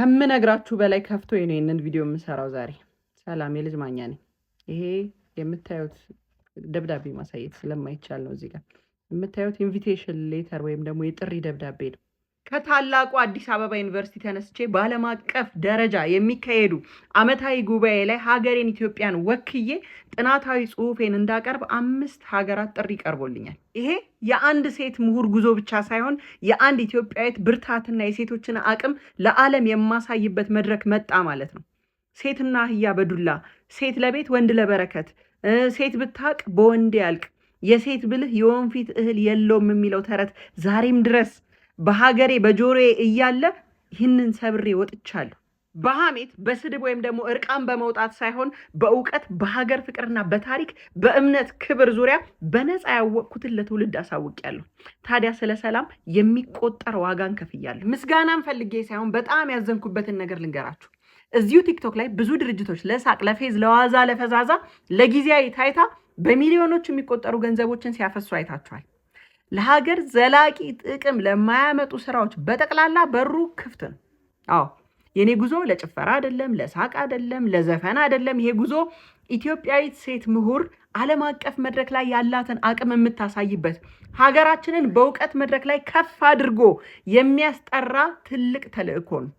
ከምነግራችሁ በላይ ከፍቶኝ ነው ይህንን ቪዲዮ የምሰራው ዛሬ። ሰላም፣ የልጅ ማኛ ነኝ። ይሄ የምታዩት ደብዳቤ ማሳየት ስለማይቻል ነው። እዚህ ጋር የምታዩት invitation letter ወይም ደግሞ የጥሪ ደብዳቤ ነው። ከታላቁ አዲስ አበባ ዩኒቨርሲቲ ተነስቼ በዓለም አቀፍ ደረጃ የሚካሄዱ ዓመታዊ ጉባኤ ላይ ሀገሬን ኢትዮጵያን ወክዬ ጥናታዊ ጽሑፌን እንዳቀርብ አምስት ሀገራት ጥሪ ቀርቦልኛል። ይሄ የአንድ ሴት ምሁር ጉዞ ብቻ ሳይሆን የአንድ ኢትዮጵያዊት ብርታትና የሴቶችን አቅም ለዓለም የማሳይበት መድረክ መጣ ማለት ነው። ሴትና አህያ በዱላ፣ ሴት ለቤት ወንድ ለበረከት፣ ሴት ብታቅ በወንድ ያልቅ፣ የሴት ብልህ የወንፊት እህል የለውም የሚለው ተረት ዛሬም ድረስ በሀገሬ በጆሮዬ እያለ ይህንን ሰብሬ ወጥቻለሁ። በሐሜት፣ በስድብ ወይም ደግሞ እርቃን በመውጣት ሳይሆን በእውቀት፣ በሀገር ፍቅርና በታሪክ፣ በእምነት ክብር ዙሪያ በነፃ ያወቅኩትን ለትውልድ አሳውቂያለሁ። ታዲያ ስለ ሰላም የሚቆጠር ዋጋን ከፍያለሁ። ምስጋናን ፈልጌ ሳይሆን በጣም ያዘንኩበትን ነገር ልንገራችሁ። እዚሁ ቲክቶክ ላይ ብዙ ድርጅቶች ለሳቅ፣ ለፌዝ፣ ለዋዛ፣ ለፈዛዛ፣ ለጊዜያዊ ታይታ በሚሊዮኖች የሚቆጠሩ ገንዘቦችን ሲያፈሱ አይታችኋል። ለሀገር ዘላቂ ጥቅም ለማያመጡ ስራዎች በጠቅላላ በሩ ክፍት ነው። አዎ፣ የኔ ጉዞ ለጭፈራ አይደለም፣ ለሳቅ አይደለም፣ ለዘፈን አይደለም። ይሄ ጉዞ ኢትዮጵያዊት ሴት ምሁር ዓለም አቀፍ መድረክ ላይ ያላትን አቅም የምታሳይበት፣ ሀገራችንን በእውቀት መድረክ ላይ ከፍ አድርጎ የሚያስጠራ ትልቅ ተልእኮ ነው።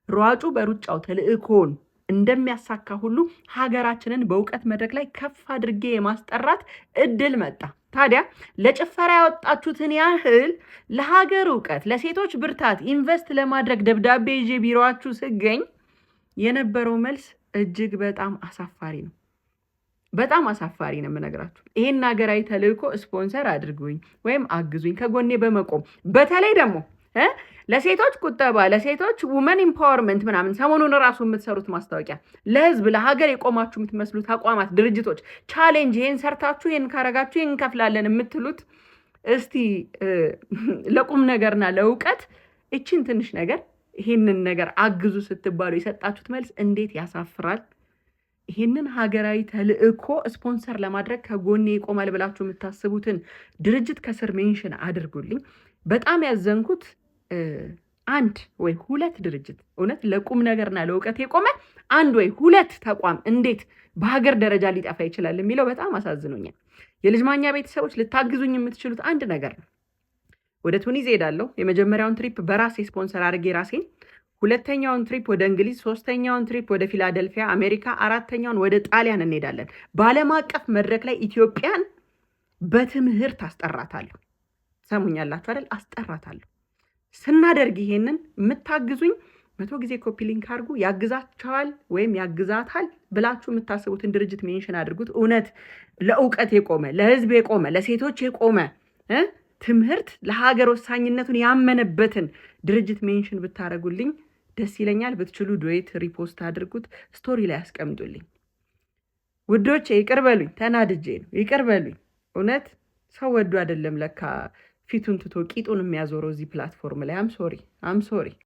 ሯጩ በሩጫው ተልእኮን እንደሚያሳካ ሁሉ ሀገራችንን በእውቀት መድረክ ላይ ከፍ አድርጌ የማስጠራት እድል መጣ። ታዲያ ለጭፈራ ያወጣችሁትን ያህል ለሀገር እውቀት፣ ለሴቶች ብርታት invest ለማድረግ ደብዳቤ ይዤ ቢሮአችሁ ስገኝ የነበረው መልስ እጅግ በጣም አሳፋሪ ነው። በጣም አሳፋሪ ነው የምነግራችሁ። ይሄን ሀገራዊ ተልእኮ ስፖንሰር አድርጉኝ ወይም አግዙኝ፣ ከጎኔ በመቆም በተለይ ደግሞ ለሴቶች ቁጠባ፣ ለሴቶች women empowerment ምናምን ሰሞኑን እራሱ የምትሰሩት ማስታወቂያ ለህዝብ ለሀገር የቆማችሁ የምትመስሉ ተቋማት፣ ድርጅቶች challenge ይሄን ሰርታችሁ ይሄን ካረጋችሁ ይሄን እንከፍላለን የምትሉት፣ እስቲ ለቁም ነገርና ለእውቀት እችን ትንሽ ነገር ይሄንን ነገር አግዙ ስትባሉ የሰጣችሁት መልስ እንዴት ያሳፍራል። ይሄንን ሀገራዊ ተልእኮ ስፖንሰር ለማድረግ ከጎኔ ይቆማል ብላችሁ የምታስቡትን ድርጅት ከስር mention አድርጉልኝ። በጣም ያዘንኩት አንድ ወይ ሁለት ድርጅት፣ እውነት ለቁም ነገርና ለእውቀት የቆመ አንድ ወይ ሁለት ተቋም እንዴት በሀገር ደረጃ ሊጠፋ ይችላል የሚለው በጣም አሳዝኖኛል። የልጅ ማኛ ቤተሰቦች፣ ልታግዙኝ የምትችሉት አንድ ነገር ነው። ወደ ቱኒዝ ሄዳለሁ። የመጀመሪያውን trip በራሴ ስፖንሰር አድርጌ ራሴን፣ ሁለተኛውን trip ወደ እንግሊዝ፣ ሶስተኛውን trip ወደ ፊላደልፊያ አሜሪካ፣ አራተኛውን ወደ ጣሊያን እንሄዳለን። በዓለም አቀፍ መድረክ ላይ ኢትዮጵያን በትምህርት አስጠራታለሁ። ሰሙኛላችሁ አይደል? አስጠራታለሁ። ስናደርግ ይሄንን የምታግዙኝ 100 ጊዜ copy link አድርጉ። ያግዛቸዋል ወይም ያግዛታል ብላችሁ የምታስቡትን ድርጅት mention አድርጉት። እውነት ለእውቀት የቆመ፣ ለሕዝብ የቆመ፣ ለሴቶች የቆመ፣ ትምህርት ለሀገር ወሳኝነቱን ያመነበትን ድርጅት mention ብታደርጉልኝ ደስ ይለኛል። ብትችሉ duet repost አድርጉት፣ story ላይ አስቀምጡልኝ። ውዶቼ፣ ይቅር በሉኝ፣ ተናድጄ ነው። ይቅር በሉኝ። እውነት ሰው ወዶ አይደለም ለካ ፊቱን ትቶ ቂጡን የሚያዞረው እዚህ platform ላይ። I'm sorry, I'm sorry።